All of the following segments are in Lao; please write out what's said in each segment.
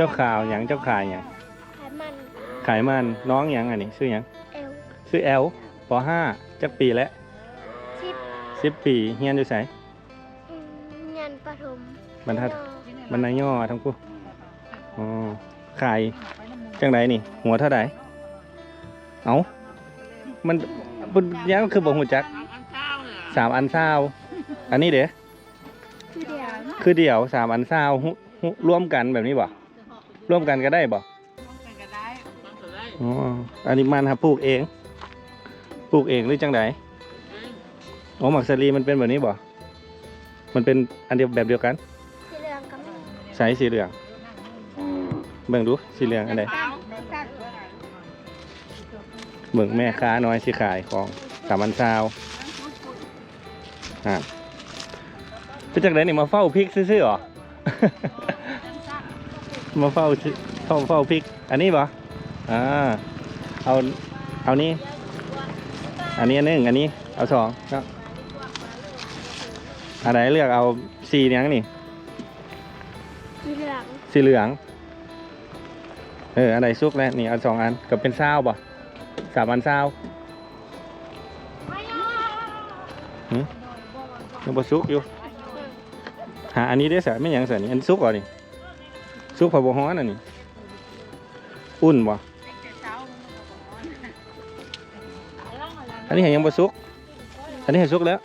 ເຈົ້າຂາຍຫຍັງ? ເຈົ້າຂາຍຫຍັງ? ຂາຍມັນ. ຂາຍມັນ. ນ້ອງຫຍັງອັນນີ້? ຊື່ຫຍັງ? ແອວ. ຊື່ແອວ. ປໍຫ້າ. ຈັກປີແລ້ວ? ສິບ. ສິບປີ. ຮຽນຢູ່ໃສ? ອືມ ຮຽນປະຖົມ. ບັນທັດ ບັນນາຍໍທາງພຸ້ນ. ອໍ ຂາຍຈັ່ງໃດນີ້? ຫົວເທົ່າໃດ? ເອົ້າ ມັນ ມັນຍັງຄືບໍ່ຮູ້ຈັກ? ສາມອັນຊາວ. ອັນນີ້ເດ? ຄືດຽວ ຄືດຽວ ສາມອັນຊາວ. ຮວມກັນແບບນີ້ບໍ? ລວມກັນກໍໄດ້ບໍ? ອໍ ອັນນີ້ມັນຫາປູກເອງ ປູກເອງຫຼືຈັ່ງໃດ? ອໍ ໝາກສາລີມັນເປັນແບບນີ້ບໍ? ມັນເປັນອັນດຽວ ແບບດຽວກັນ? ສີເຫຼືອງກໍມີ. ໃສສີເຫຼືອງ? ເບິ່ງດູ ສີເຫຼືອງອັນໃດ? ເບິ່ງແມ່ຄ້ານ້ອຍຊິຂາຍຂອງ ສາມອັນຊາວ. ອ່າ ເປັນຈັ່ງໃດນີ້ ມາເຝົ້າພິກຊື່ໆ ຫວາ? ມາເຝົ້າ ເຝົ້າ ເຝົ້າພິກ. ອັນນີ້ບໍ? ອ່າ ເອົາ ເອົານີ້ ອັນນີ້ອັນໜຶ່ງ ອັນນີ້ເອົາສອງເນາະ. ອັນໃດເລືອກເອົາ ສີຫຍັງນີ້? ສີເຫຼືອງ. ສີເຫຼືອງ. ເອີ ອັນໃດສຸກແລ້ວນີ້? ເອົາສອງອັນ ກໍເປັນຊາວບໍ? ສາມອັນຊາວ. ຫຶ? ຍັງບໍ່ສຸກຢູ່. ຫາ ອັນນີ້ເດ້ສະ ແມ່ນຫຍັງສະນີ້? ອັນສຸກບໍນີ້? ສຸກເພາະບໍ່ຮ້ອນອັນນີ້. ອຸ່ນບໍ? ອັນນີ້ຫາຍັງບໍ່ສຸກ. ອັນນີ້ຫາສຸກແລ້ວ.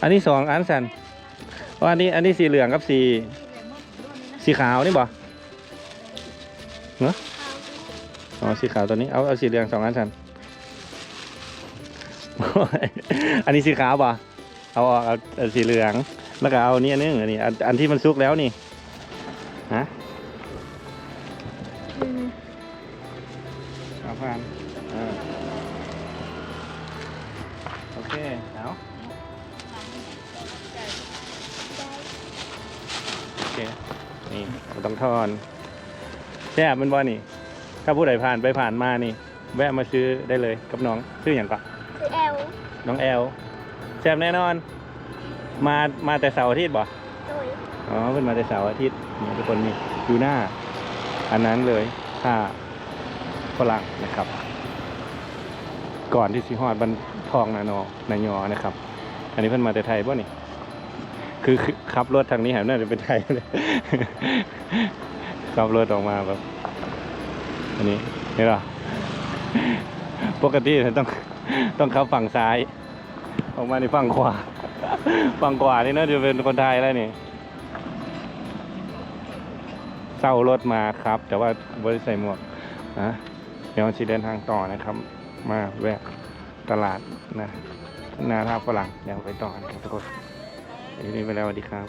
ອັນນີ້ສອງອັນຊັ້ນ. ອໍ ອັນນີ້ ອັນນີ້ສີເຫຼືອງກັບສີ ສີຂາວນີ້ບໍ? ເນາະ? ອໍ ສີຂາວຕົວນີ້. ເອົາ ເອົາສີເຫຼືອງສອງອັນຊັ້ນ. ອັນນີ້ສີຂາວບໍ? ເອົາອອກ ເອົາ ເອົາສີເຫຼືອງ ແລ້ວກໍເອົານີ້ອັນໜຶ່ງ. ອັນນີ້ ອັນ ອັນທີ່ມັນສຸກແລ້ວນີ້. ຮະ? ອືມ ເອົາຜ່ານ. ເອີ ໂອເຄ ເອົາ ໂອເຄ ນີ້ບໍ່ຕ້ອງທອນ. ແຊບແມ່ນບໍ່ນີ້? ຖ້າຜູ້ໃດຜ່ານໄປຜ່ານມານີ້ ແວະມາຊື້ໄດ້ເລີຍກັບນ້ອງ. ຊື່ຫຍັງເກາະ? ຊື່ແອວ. ນ້ອງແອວ. ແຊບແນ່ນອນ. ມາ ມາແຕ່ເສົາອາທິດບໍ່? ໂດຍ. ອໍ ເພິ່ນມາແຕ່ເສົາອາທິດ. ນີ້ທຸກຄົນ ນີ້ຢູ່ໜ້າອັນນັ້ນເລີຍ ທ່າຝຣັ່ງນະຄັບ ກ່ອນທີ່ຊິຮອດບ້ານທອງນານໍ ນາຍໍນະຄັບ. ອັນນີ້ເພິ່ນມາແຕ່ໄທບໍ່ນີ້? ຄື ຄືຂັບລົດທາງນີ້ຫັ້ນ ໜ້າຈະເປັນໄທເລີຍ. ຂັບລົດອອກມາແບບ ອັນນີ້ ເຫັນບໍ່? ປົກກະຕິຕ້ອງ ຕ້ອງຂັບຝັ່ງຊ້າຍ ອອກມານີ້ຝັ່ງຂວາ. ຝັ່ງຂວານີ້ໜ້າຈະເປັນຄົນໄທແລ້ວນີ້. ເຊົ່າລົດມາຂັບ ແຕ່ວ່າບໍ່ໄດ້ໃສ່ໝວກນະ. ດຽວຊິເດີນທາງຕໍ່ນະຄັບ ມາແວະຕະຫຼາດນະ ໜ້າທ່າຝຣັ່ງ. ດຽວໄປຕໍ່ນະຄັບທຸກຄົນ. ຄລິບນີ້ໄປແລ້ວ ສະຫວັດດີຄັບ.